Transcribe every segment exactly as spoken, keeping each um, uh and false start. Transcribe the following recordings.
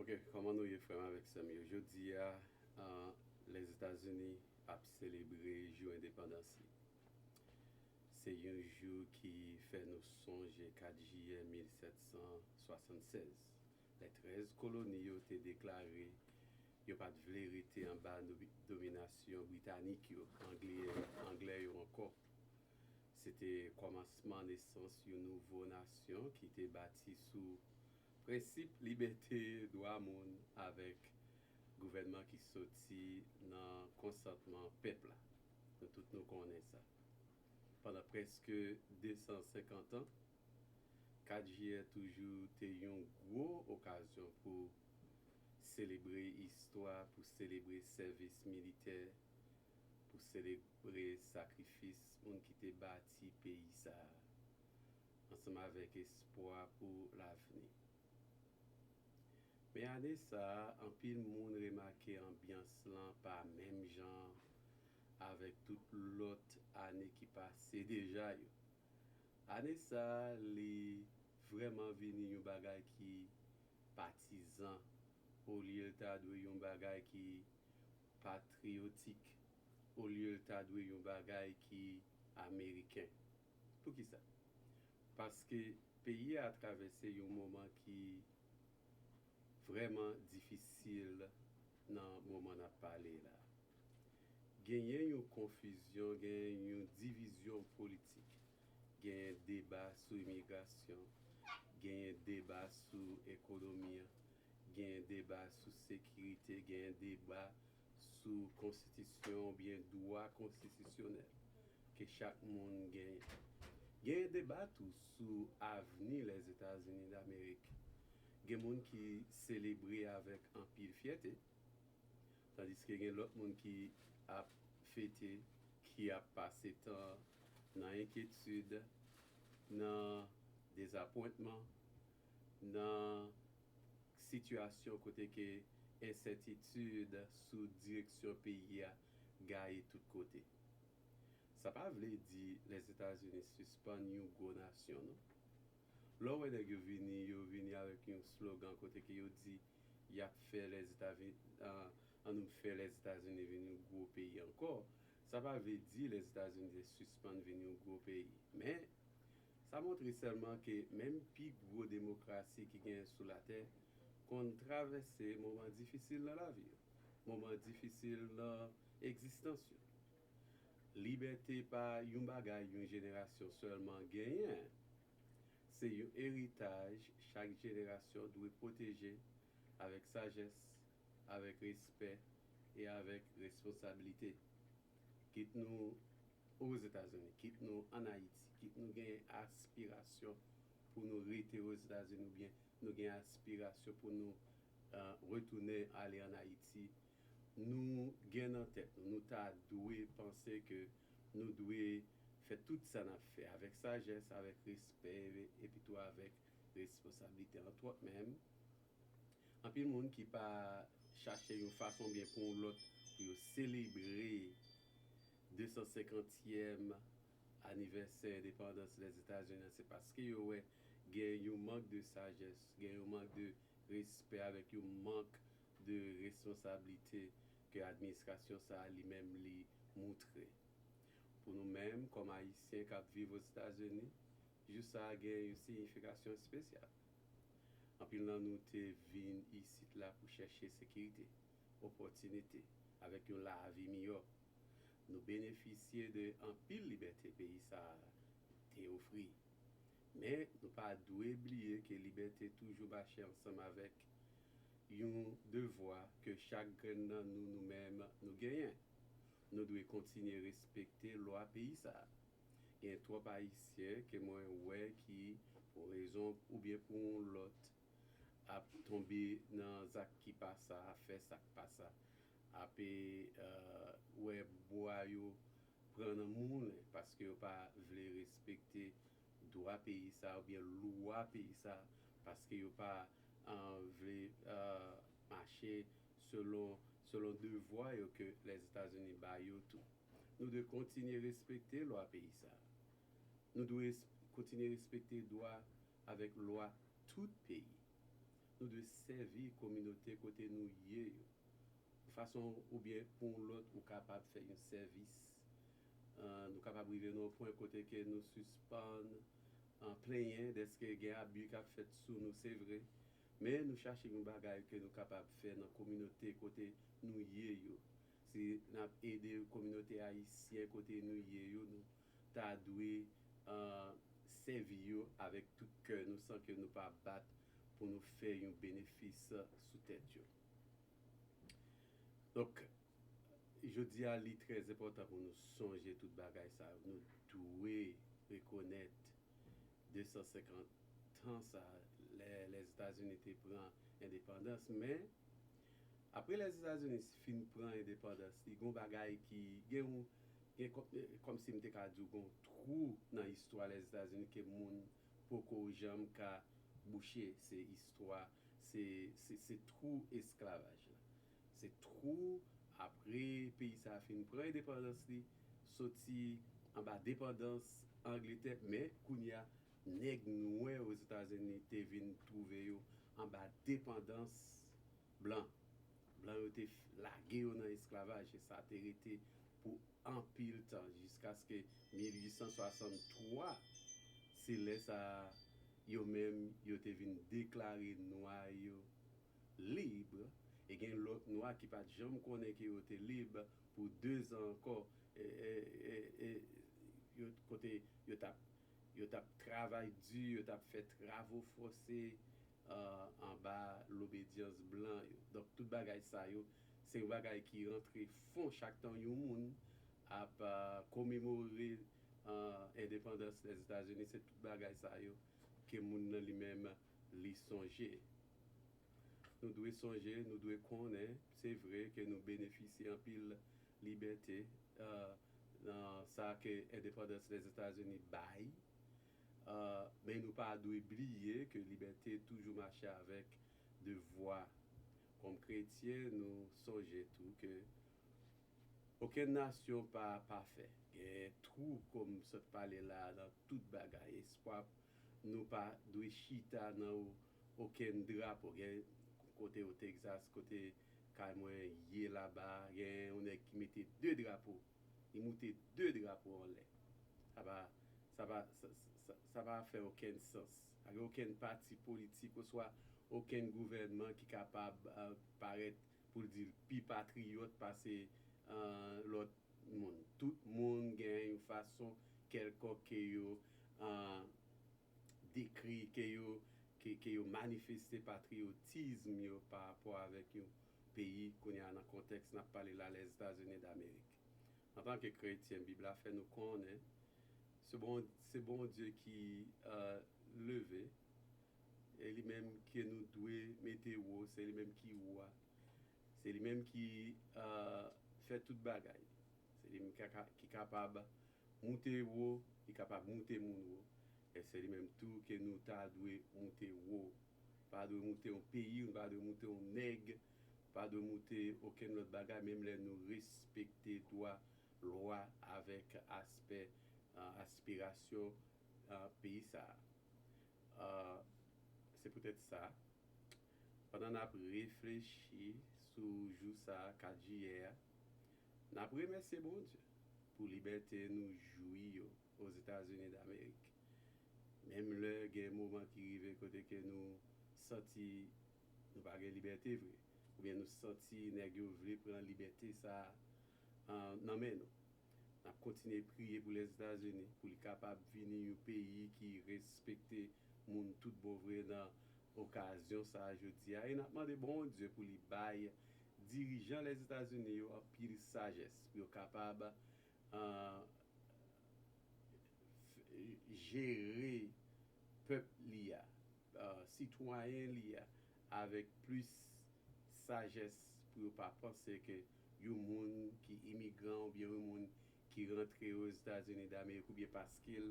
Ok, kòman nou ye, frè m avèk sè m yo? Jodi a, an, Lèzetazini ap selebre jou endepandans li. Se yon jou ki fè nou sonje kat jiyè mil sèt san swasannsèz, lè trèz koloni yo te deklare yo pa t vle rete anba nobi- dominasyon britanik yo, anglè, anglè yo ankò. Se te kòmansman nesans yon nouvo nasyon ki te bati sou prensip libète, dwa moun avèk gouvènman ki soti nan konsantman pèp la. Nou tout nou konnen sa. Pandan prèske de san senkant an, kat jiyè toujou te yon gwo okazyon pou selebre istwa, pou selebre sèvis militè, pou selebre sakrifis moun ki te bati peyi sa a, ansanm avèk espwa pou lavni. Men ane sa a, anpil moun remake anbyans lan pa menm jan avèk tout lòt ane ki pase deja yo. Ane sa a, li vrèman vini yon bagay ki patizan, olye l ta dwe yon bagay ki patriyotik, olye l ta dwe yon bagay ki ameriken. Poukisa? Paske peyi a travèse yon moman ki vrèman difisil nan moman n ap pale la. Genyen yon konfizyon, genyen yon divizyon politik, genyen deba sou imigrasyon, genyen deba sou ekonomi an, genyen deba sou sekirite, genyen deba sou konstitisyon oubyen dwa konstitisyonèl ke chak moun genyen. Genyen deba tou sou avni Lèzetazini Damerik. Gen moun ki selebre avèk anpil fyète, tandiske gen lòt moun ki ap fete, ki ap pase tan nan enkyetid, nan dezapwentman, nan sitiyasyon kote ke ensètitid sou direksyon peyi a gaye tout kote. Sa pa vle di Lèzetazini sispann yon gwo nasyon, non. Lè w wè nèg yo vini, yo vini avèk yon slogan kote ke yo di y ap fè Lèzetazini, an, annou fè Lèzetazini vin yon gwo peyi ankò. Sa pa vle di Lèzetazini te sispann vin yon gwo peyi. Men, sa montre sèlman ke menm pi gwo demokrasi ki genyen sou latè konn travèse moman difisil nan lavi yo, moman difisil nan egzistans yo. Libète pa yon bagay yon jenerasyon sèlman genyen. Se yon eritaj chak jenerasyon dwe pwoteje avèk sajès, avèk respè e avèk responsablite. Kit nou Ozetazini, kit nou ann Ayiti, kit nou gen aspirasyon pou nou rete Ozetazini oubyen nou gen aspirasyon pou nou, uh, retounen ale ann Ayiti, nou gen nan tèt nou, nou ta dwe panse ke nou dwe fè tout sa n ap fè avèk sajès, avèk respè, epi tou avèk responsablite. Antwòt menm, anpil moun ki pa chache yon fason byen pou yon lòt pou yo selebre de san senkantyèm anivèsè endepandans Lèzetazini an, se paske yo wè gen yon mank de sajès, gen yon mank de respè avèk yon mank de responsablite ke administrasyon sa a li menm li moutre. Pou nou menm, kòm Ayisyen k ap viv Ozetazini, jou sa a gen yon siyifikasyon espesyal. Anpil nan nou te vin isit la pou chèche sekirite, opòtinite, avèk yon lavi miyò. Nou benefisye de anpil libète peyi sa a te ofri. Men, nou pa dwe bliye ke libète toujou mache ansanm avèk yon devwa ke chak grenn nan nou, nou menm, nou genyen. Nou dwe kontinye respekte lwa peyi sa a. Gen twòp Ayisyen ke mwen wè ki, pou rezon oubyen pou yon lòt, ap tonbe nan zak ki pa sa, ap fè sa k pa sa, ap, e, wè bwa yo pran nan moulen paske yo pa vle respekte dwa peyi sa oubyen lwa peyi sa, paske yo pa, e, vle, e, mache selon, selon devwa yo ke Lèzetazini ba yo tou. Nou dwe kontinye respekte lwa peyi sa. Nou dwe res- kontinye respekte dwa avèk lwa tout peyi. Nou dwe sèvi kominote kote nou ye yo. Yon fason oubyen pou yon lòt, ou kapab fè yon sèvis. Ah, nou kapab rive nan yon pwen kote ke nou sispann, ah, plenyen dèske gen abi k ap fèt sou nou, se vre. Men nou chache yon bagay ke nou kapab fè nan kominote kote nou ye yo. Si n ap ede kominote ayisyen kote nou ye yo, nou ta dwe, ah, sèvi yo avèk tout kè nou, san ke nou pa bat pou nou fè yon benefis sou tèt yo. Donk, jodi a, li trè enpòtan pou nou sonje tout bagay sa yo. Nou dwe rekonèt de san senkant tan sa, lè Lèzetazini te pran endepandans, men apre Lèzetazini fin pran endepandans, li gon bagay ki gen yon, gen kòm, kòmsi m te ka di w, gon twou nan istwa Lèzetazini ke moun poko janm ka bouche. Se istwa, se, se, se twou esklavaj la. Se twou apre peyi sa a fin pran endepandans li, soti anba depandans Angletè, men kounye a, nèg nwè Ozetazini te vin twouve yo anba depandans blan. Blan yo te f- lage yo nan esklavaj, e sa te rete pou anpil tan, jiskaske mil uit san swasanntwa, se lè sa a, yo menm, yo te vin deklare nwa yo lib, e gen lòt nwa ki pa t janm konnen ke yo te lib pou de zan ankò, e, e, e, e, yo, kote yo t ap, yo t ap travay di, yo t ap fè travo fòse, ah, anba lobedyans blan yo. Donk, tout bagay sa yo, se yon bagay ki rantre fon chak tan yon moun ap, ah, komemore, ah, endepandans Lèzetazini. Se tout bagay sa yo ke moun nan li menm li sonje. Nou dwe sonje, nou dwe konnen, se vre ke nou benefisye anpil libète, ah, nan sa ke endepandans Lèzetazini bay, ah, men nou pa dwe bliye ke libète toujou mache avèk devwa. Kòm kretyen, nou sonje tou ke okenn nasyon pa pafè. Gen twou, kòm m sot pale la, nan tout bagay. Espwa, nou pa dwe chita nan o- okenn drapo. Gen kote o Texas, kote kay mwen ye laba, gen yon nèg ki mete de drapo. Li moute de drapo anlè. Sa pa, sa pa, sa, sa, sa pa fè okenn sans. Pa gen okenn pati politik oswa okenn gouvènman ki kapab, ah, parèt pou l di l pi patriyòt pase, ah, lòt moun. Tout moun gen yon fason kèlkòk ke yo, ah, dekri, ke yo, ke, ke yo manifeste patriyotism yo pa rapò avèk yon peyi, kounye a nan kontèks n ap pale la, Lèzetazini Damerik. Antanke kretyen, Bib la fè nou konnen se Bon, se Bondye ki, euh, leve, e li menm ke nou dwe mete wo, se li menm ki wa, se li menm ki, euh, fè tout bagay, se li menm ki ka, ki kapab moute wo, li kapab moute moun wo. E se li menm tou ke nou ta dwe moute wo. Pa dwe moute yon peyi, nou pa dwe moute yon nèg, pa dwe moute okenn lòt bagay, menm lè nou respekte dwa, lwa avèk aspè, ah, aspirasyon, ah, peyi sa a. Ah, se poutèt sa, pandan n ap reflechi sou jou sa a, kat jiyè a, n ap remèsye Bondye pou libète nou jwi yo Ozetazini Damerik. Menm lè gen moman ki rive kote ke nou santi nou pa gen libète vre, oubyen nou santi nèg yo vle pran libète sa a, ah, nan men nou. N ap kontinye priye pou Lèzetazini, pou li kapab vini yon peyi ki respekte moun tout bon vre nan okazyon sa a jodi a. E n ap mande Bondye pou li bay dirijan Lèzetazini yo anpil sajès, pou yo kapab, ah, f- jere pèp li a, ah, sitwayen li a, avèk plis sajès, pou yo pa panse ke yon moun ki imigran oubyen yon moun ki rantre Ozetazini Damerik oubyen paske l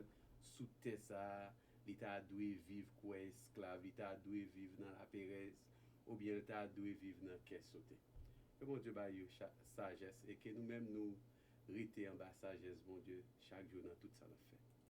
sou tè sa a, li ta dwe viv kouwè esklav, li ta dwe viv nan laperèz, oubyen li ta dwe viv nan kè sote. Ke Bondye bay yo cha- sajès e ke nou menm nou rete anba sajès Bondye chak jou nan tout sa n ap fè.